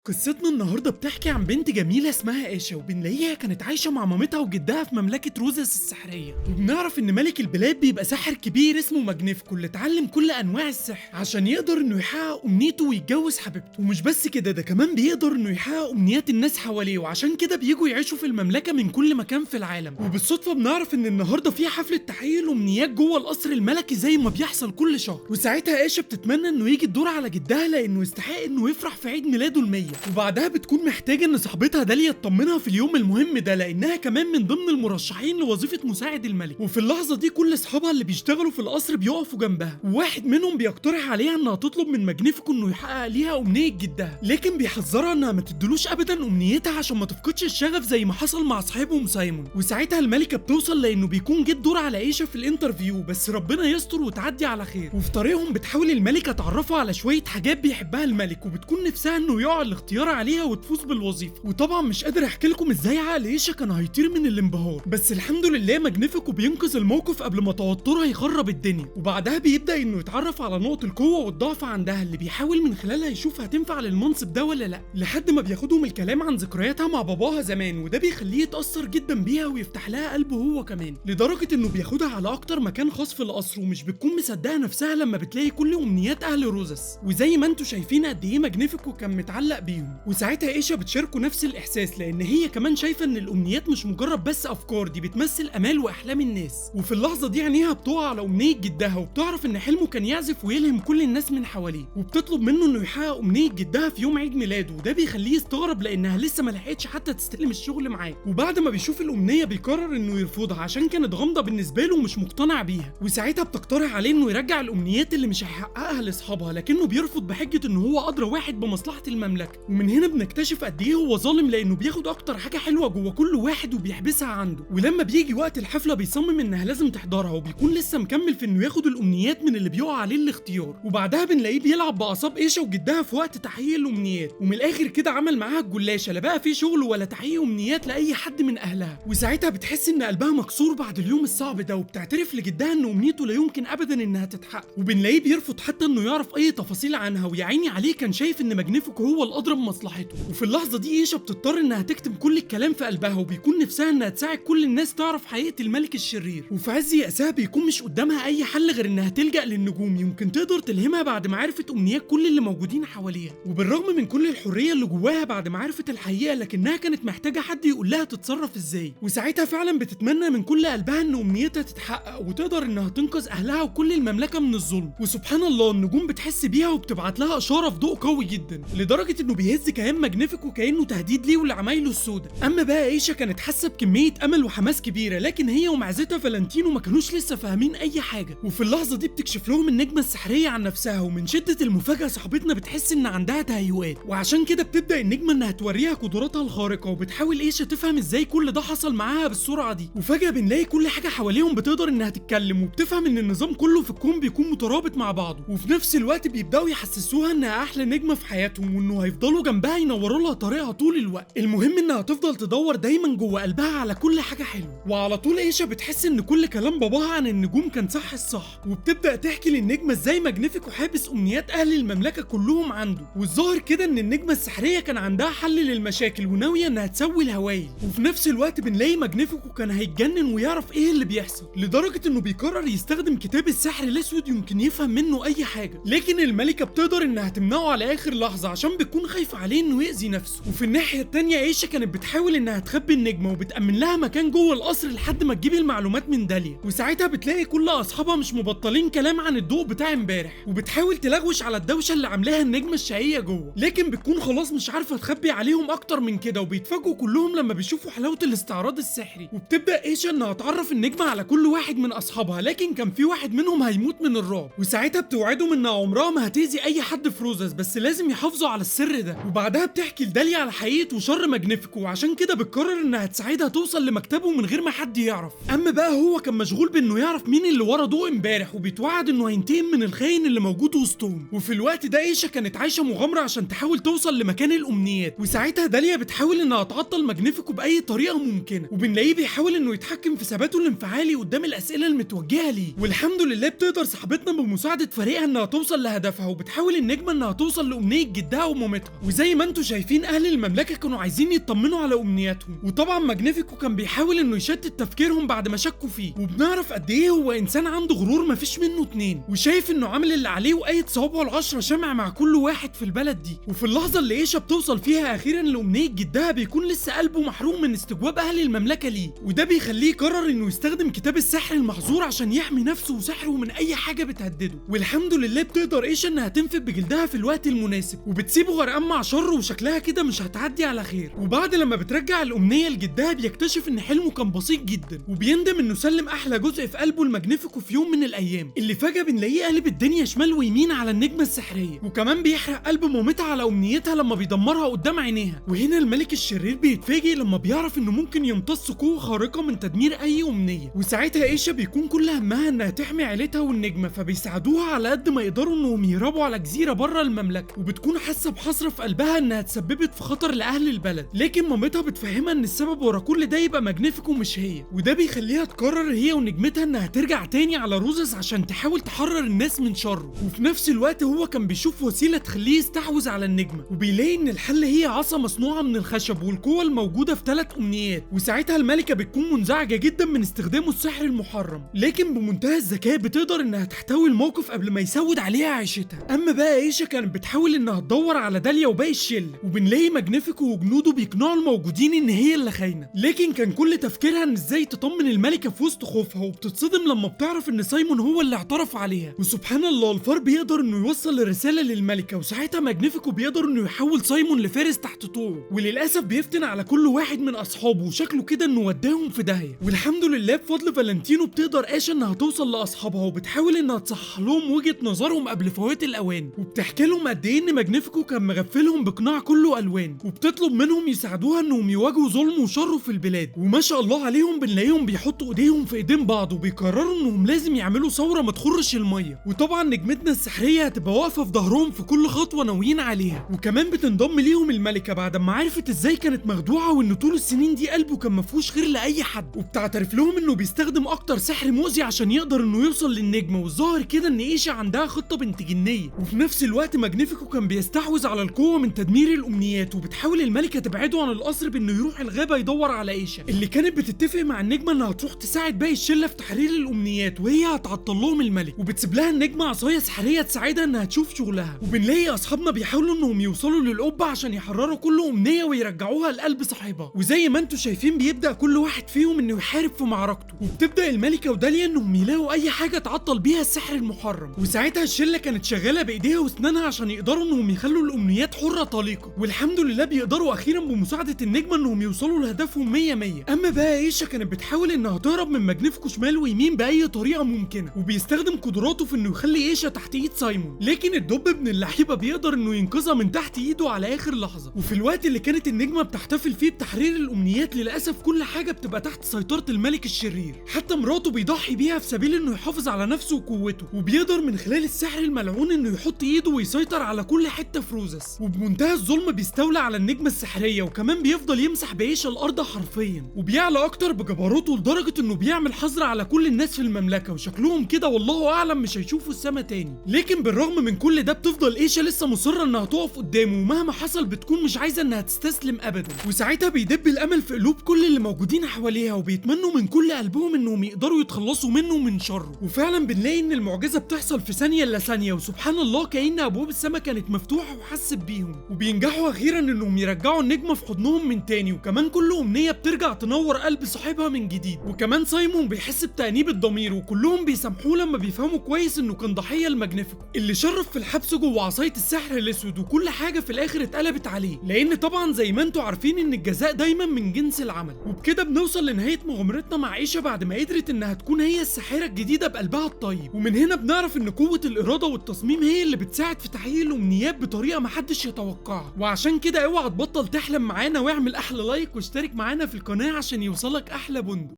قصتنا النهارده بتحكي عن بنت جميلة اسمها ايشا، وبنلاقيها كانت عايشه مع مامتها وجدها في مملكة روزاس السحريه. وبنعرف ان ملك البلاد بيبقى ساحر كبير اسمه ماجنيفيكو اللي اتعلم كل انواع السحر عشان يقدر انه يحقق امنيته ويتجوز حبيبته. ومش بس كده، ده كمان بيقدر انه يحقق امنيات الناس حواليه، وعشان كده بيجوا يعيشوا في المملكة من كل مكان في العالم. وبالصدفه بنعرف ان النهارده في حفلة تحقيق الامنيات جوه القصر الملكي زي ما بيحصل كل شهر. وساعتها ايشا بتتمنى انه يجي الدور على جدها لانه يستحق انه يفرح في عيد ميلاده المية. وبعدها بتكون محتاجه ان صاحبتها داليا تطمنها في اليوم المهم ده لانها كمان من ضمن المرشحين لوظيفة مساعد الملك. وفي اللحظة دي كل اصحابها اللي بيشتغلوا في القصر بيقفوا جنبها، وواحد منهم بيقترح عليها انها تطلب من ماجنيفيكو انه يحقق ليها امنية جدها، لكن بيحذرها انها ما تدلوش ابدا امنيتها عشان ما تفقدش الشغف زي ما حصل مع صاحبهم سايمون. وساعتها الملكة بتوصل لانه بيكون جه الدور على ايشا في ال interview، بس ربنا يستر وتعدي على خير. وفي طريقهم بتحاول الملكة تعرفه على شوية حاجات بيحبها الملك، وبتكون نفسها انه يقع الاختيار عليها وتفوز بالوظيفة. وطبعا مش قادر احكي لكم ازاي عقل ايشا كان هيطير من الانبهار، بس الحمد لله ماجنيفيكو بينقذ الموقف قبل ما توترها يخرب الدنيا. وبعدها بيبدا انه يتعرف على نقط القوة والضعف عندها اللي بيحاول من خلالها يشوف هتنفع للمنصب ده ولا لا، لحد ما بياخدهم الكلام عن ذكرياتها مع باباها زمان، وده بيخليه يتاثر جدا بيها ويفتح لها قلبه هو كمان، لدرجة انه بياخدها على اكتر مكان خاص في القصر. ومش بتكون مصدقه نفسها لما بتلاقي كل امنيات اهل روزاس، وزي ما انتم شايفين قد ايه ماجنيفيكو كان متعلق بيهم. وساعتها ايشا بتشاركه نفس الاحساس لان هي كمان شايفه ان الامنيات مش مجرد بس افكار، دي بتمثل امال واحلام الناس. وفي اللحظة دي عينيها بتقع على امنية جدها، وبتعرف ان حلمه كان يعزف ويلهم كل الناس من حواليه، وبتطلب منه انه يحقق امنية جدها في يوم عيد ميلاده. وده بيخليه يستغرب لانها لسه ما لحقتش حتى تستلم الشغل معاه. وبعد ما بيشوف الامنية بيقرر انه يرفضها عشان كانت غامضة بالنسبة له ومش مقتنع بيها. وساعتها بتقترح عليه انه يرجع الامنيات اللي مش هيحققها لاصحابها، لكنه بيرفض بحجة ان هو ادرى واحد بمصلحة المملكة. ومن هنا بنكتشف قد ايه هو ظالم لانه بياخد اكتر حاجة حلوة جوه كل واحد وبيحبسها عنده. ولما بيجي وقت الحفلة بيصمم انها لازم تحضرها، وبيكون لسه مكمل في انه ياخد الامنيات من اللي بيقع عليه الاختيار. وبعدها بنلاقيه بيلعب باعصاب ايشا وجدها في وقت تحقيق الامنيات، ومن الاخر كده عمل معاها الجلاشه، لا بقى في شغل ولا تحقيق امنيات لاي حد من اهلها. وساعتها بتحس ان قلبها مكسور بعد اليوم الصعب ده، وبتعترف لجدها ان امنيته لا يمكن ابدا انها تتحقق. وبنلاقيه بيرفض حتى انه يعرف اي تفاصيل عنها، ويا عيني عليه كان شايف ان ماجنيفيكو هو الادرى بمصلحته. وفي اللحظة دي ايشا بتضطر انها تكتم كل الكلام في قلبها، وبيكون نفسها انها تساعد كل الناس تعرف حقيقة الملك الشرير. وفي عز يأسها بيكون مش قدامها اي حل غير انها تلجأ للنجوم، يمكن تقدر تلهمها بعد ما عرفت امنيات كل اللي موجودين حواليها. وبالرغم من كل الحرية اللي جواها بعد ما عرفت الحقيقة، لكنها كانت محتاجه حد يقول لها تتصرف ازاي. وساعتها فعلا بتتمنى من كل قلبها ان امنيتها تتحقق وتقدر انها تنقذ اهلها وكل المملكة من الظلم. وسبحان الله النجوم بتحس بيها وبتبعت لها اشارة في ضوء قوي جدا، لدرجة انه بيهز كيان ماجنيفيكو كانه تهديد ليه ولعمايله السوداء. اما بقى ايشا كانت حاسه بكمية امل وحماس كبيرة، لكن هي ومعزتها فالنتينو ما كانوش لسه فاهمين اي حاجة. وفي اللحظة دي بتكشف لهم النجمة السحريه عن نفسها، ومن شده المفاجاة صاحبتنا بتحس ان عندها تهيؤات، وعشان كده بتبدا النجمة انها توريها قدراتها الخارقة. وبتحاول ايشا تفهم ازاي كل ده حصل معاها بالسرعة دي. وفجاة بنلاقي كل حاجة حواليهم بتقدر انها تتكلم، وبتفهم ان النظام كله في الكون بيكون مترابط مع بعضه. وفي نفس الوقت بيبداوا يحسسوها انها احلى نجمه في حياتهم، وانه هيفضلوا جنبها ينوروا لها طريقها طول الوقت. المهم انها تفضل تدور دايما جوه قلبها على كل حاجة حلوة. وعلى طول ايشا بتحس ان كل كلام باباها عن النجوم كان صح الصح، وبتبدا تحكي للنجمه ازاي ماجنيفيكو حابس امنيات اهل المملكة كلهم عنده. والظاهر كده ان النجمة السحريه كان عندها حل للمشاكل وناويه انها تسوي الهوايل. وفي نفس الوقت بنلاقي ماجنيفيكو كان هيتجنن ويعرف ايه اللي بيحصل، لدرجة انه بيقرر يستخدم كتاب السحر الاسود يمكن يفهم منه اي حاجة، لكن الملكة بتقدر انها تمنعه على اخر لحظة عشان بتكون خايفة عليه انه يأذي نفسه. وفي الناحية الثانية ايشا كانت بتحاول انها تخبي النجمة وبتأمن لها مكان جوه القصر لحد ما تجيب المعلومات من داليا. وساعتها بتلاقي كل اصحابها مش مبطلين كلام عن الضوء بتاع امبارح، وبتحاول تلغوش على الدوشة اللي عاملاها النجمة الشقيه جوه، لكن بتكون خلاص مش عارفه تخبي عليهم اكتر من كده. وبيتفاجئوا كلهم لما بيشوفوا حلاوة الاستعراض السحري. وبتبدا ايشا انها تعرف النجمة على كل واحد من اصحابها، لكن كان في واحد منهم هيموت من الرعب. وساعتها بتوعدهم ان عمرها ما هتأذي اي حد في روزاس، بس لازم يحافظوا على السر ده. وبعدها بتحكي لداليا على حقيقة وشر ماجنيفيكو، وعشان كده بتقرر انها تساعدها توصل لمكتبه من غير ما حد يعرف. اما بقى هو كان مشغول بانه يعرف مين اللي ورا ضوء امبارح، وبيتوعد انه هينتقم من الخاين اللي موجود وسطهم. وفي الوقت ده ايشا كانت عايشه مغامرة عشان تحاول توصل لمكان الامنيات. وساعتها داليا بتحاول انها تعطل ماجنيفيكو باي طريقه ممكنة، وبنلاقيه بيحاول انه يتحكم في ثباته الانفعالي قدام الاسئلة المتوجهه ليه. والحمد لله بتقدر صاحبتنا بمساعدة فريقها انها توصل لهدفها، وبتحاول النجمة انها توصل لامنيه جدها ومامتها. وزي ما انتم شايفين اهل المملكة كانوا عايزين يطمنوا على امنياتهم، وطبعا ماجنيفيكو كان بيحاول انه يشتت تفكيرهم بعد ما شكوا فيه. وبنعرف قد ايه هو انسان عنده غرور مفيش منه اتنين، وشايف انه عامل اللي عليه وقايد صوابعه العشرة شمع مع كل واحد في البلد دي. وفي اللحظة اللي ايشا بتوصل فيها اخيرا لامنيه جدها بيكون لسه قلبه محروق من استجواب اهل المملكة ليه، وده بيخليه يقرر انه يستخدم كتاب السحر المحظور عشان يحمي نفسه وسحره من اي حاجة بتهدده. والحمد لله بتقدر ايشا انها تنفذ بجلدها في الوقت المناسب، وبتسيبه غرقان مع شره وشكلها كده مش هتعدي على خير. وبعد لما بترجع الامنية لجدها بيكتشف ان حلمه كان بسيط جدا، وبيندم انه سلم احلى جزء في قلبه الماجنيفيكو في يوم من الايام، اللي فجاة بنلاقيه قلب الدنيا شمال ويمين على النجمة السحريه، وكمان بيحرق قلب مامتها على امنيتها لما بيدمرها قدام عينيها. وهنا الملك الشرير بيتفاجئ لما بيعرف انه ممكن يمتص قوة خارقة من تدمير اي امنية، وساعتها ايشا بيكون كل همها انها تحمي عيلتها والنجمه، فبيساعدوها على قد ما يقدروا انهم يهربوا على جزيرة بره المملكة. وبتكون حاسه بحسره في قلبها انها تسببت في خطر لاهل البلد، لكن مامتها بتفهمها ان السبب ورا كل ده يبقى ماجنيفيكو مش هي، وده بيخليها تقرر هي ونجمتها انها ترجع تاني على روزس عشان تحاول تحرر الناس من شره. وفي نفس الوقت هو كان بيشوف وسيلة تخليه يستحوذ على النجمة، وبيلاقي ان الحل هي عصا مصنوعة من الخشب والقوه الموجودة في 3 امنيات. وساعتها الملكة بتكون منزعجه جدا من استخدامه السحر المحرم، لكن بمنتهى الذكاء بتقدر انها تحتوي الموقف قبل ما يسود عليها عيشتها. اما بقى ايشا كانت بتحاول انها تدور على داليا وباقي الشلة، وبنلاقي ماجنيفيكو وجنوده بيقنعوا الموجودين ان هي اللي خاينه، لكن كان كل تفكيرها ان ازاي تطمن الملكة في وسط خوفها. وبتتصدم لما بتعرف ان سايمون هو اللي اعترف عليها، وسبحان الله الفار بيقدر انه يوصل الرسالة للملكه، وساعتها ماجنيفيكو بيقدر انه يحول سايمون لفارس تحت طوعه، وللاسف بيفتن على كل واحد من اصحابه وشكله كده انه وداهم في داهية. والحمد لله بفضل فالنتينو بتقدر ايشا انها توصل لاصحابها، وبتحاول انها تصحح لهم وجهه نظرهم قبل فوات الاوان، وبتحكي لهم قد ايه ان ماجنيفيكو كان مغفلهم بقناع كله الوان، وبتطلب منهم يساعدوها انهم يواجهوا ظلم وشره في البلاد. وما شاء الله عليهم بنلاقيهم بيحطوا ايديهم في ايدين بعض وبيقرروا انهم لازم يعملوا ثورة ما تخرش المية، وطبعا نجمتنا السحريه هتبقى واقفة في ظهرهم في كل خطوة ناويين عليها. وكمان بتنضم ليهم الملكة بعد ما عرفت ازاي كانت مخدوعه وان طول السنين دي قلبه كان مفهوش خير لاي حد، وبتعترف لهم انه بيستخدم اكتر سحر مؤذي عشان يقدر انه يوصل للنجمه. والظاهر كده ان ايشا عندها خطه بنت جنيه. وفي نفس الوقت ماجنيفيكو كان بيستحوذ على القوة من تدمير الامنيات، وبتحاول الملكة تبعده عن القصر بانه يروح الغابة يدور على ايشا اللي كانت بتتفق مع النجمة انها تروح تساعد باقي الشلة في تحرير الامنيات، وهي هتعطل لهم الملك. وبتسيب لها النجمة عصاية سحريه تساعدها انها تشوف شغلها. وبنلاقي اصحابنا بيحاولوا انهم يوصلوا للقبه عشان يحرروا كل امنية ويرجعوها لقلب صاحبها. وزي ما انتم شايفين بيبدا كل واحد فيهم انه يحارب في معركته، وبتبدا الملكة وداليا انهم يلاقوا اي حاجة تعطل بيها السحر المحرم. وساعتها الشلة كانت شغالة بايديها واسنانها عشان يقدروا انهم يخلوا الامنيات حره طليقه، والحمد لله بيقدروا اخيرا بمساعدة النجمة انهم يوصلوا لهدفهم 100 100. اما بقى ايشا كانت بتحاول انها تهرب من ماجنيفيكو شمال ويمين باي طريقه ممكنة، وبيستخدم قدراته في انه يخلي ايشا تحت ايد سايمون، لكن الدب ابن اللعيبة بيقدر انه ينقذها من تحت ايده على اخر لحظة. وفي الوقت اللي كانت النجمة بتحتفل فيه بتحرير الامنيات للاسف كل حاجة بتبقى تحت سيطرة الملك الشرير، حتى مراته بيضحي بيها في سبيل انه يحافظ على نفسه وقوته، وبيقدر من خلال السحر الملعون انه يحط ايده ويسيطر على كل حتة في روزس. وبمنتهى الظلم بيستولى على النجمة السحريه، وكمان بيفضل يمسح بايشا الارض حرفيا، وبيعلى اكتر بجبروته لدرجة انه بيعمل حظر على كل الناس في المملكة، وشكلهم كده والله اعلم مش هيشوفوا السما تاني. لكن بالرغم من كل ده بتفضل ايشا لسه مصرة انها تقف قدامه، ومهما حصل بتكون مش عايزه انها تستسلم ابدا. وساعتها بيدب الامل في قلوب كل اللي موجودين حواليها، وبيتمنوا من كل قلبهم انهم يقدروا يتخلصوا منه ومن شره. وفعلا بنلاقي ان المعجزة بتحصل في ثانية الا ثانية، وسبحان الله كأن ابواب السما كانت مفتوحة وحست بيهم، وبينجحوا اخيرا انهم يرجعوا النجمة في حضنهم من تاني. وكمان كل امنية بترجع تنور قلب صاحبها من جديد، وكمان سايمون بيحس بتأنيب الضمير، وكلهم بيسامحوه لما بيفهموا كويس انه كان ضحية لماجنيفيكو اللي شرف في الحبس جوه عصاية السحر الاسود، وكل حاجة في الاخر اتقلبت عليه، لان طبعا زي ما انتم عارفين ان الجزاء دايما من جنس العمل. وبكده بنوصل لنهاية مغامرتنا مع ايشا بعد ما قدرت انها تكون هي الساحرة الجديدة بقلبها الطيب. ومن هنا بنعرف ان قوة الارادة والتصميم هي اللي بتساعد في تحقيق الامنيات بطريقة محدش يتوقعها. وعشان كده اوعى تبطل تحلم معانا، واعمل احلى like واشترك معانا في القناة عشان يوصلك احلى بندق.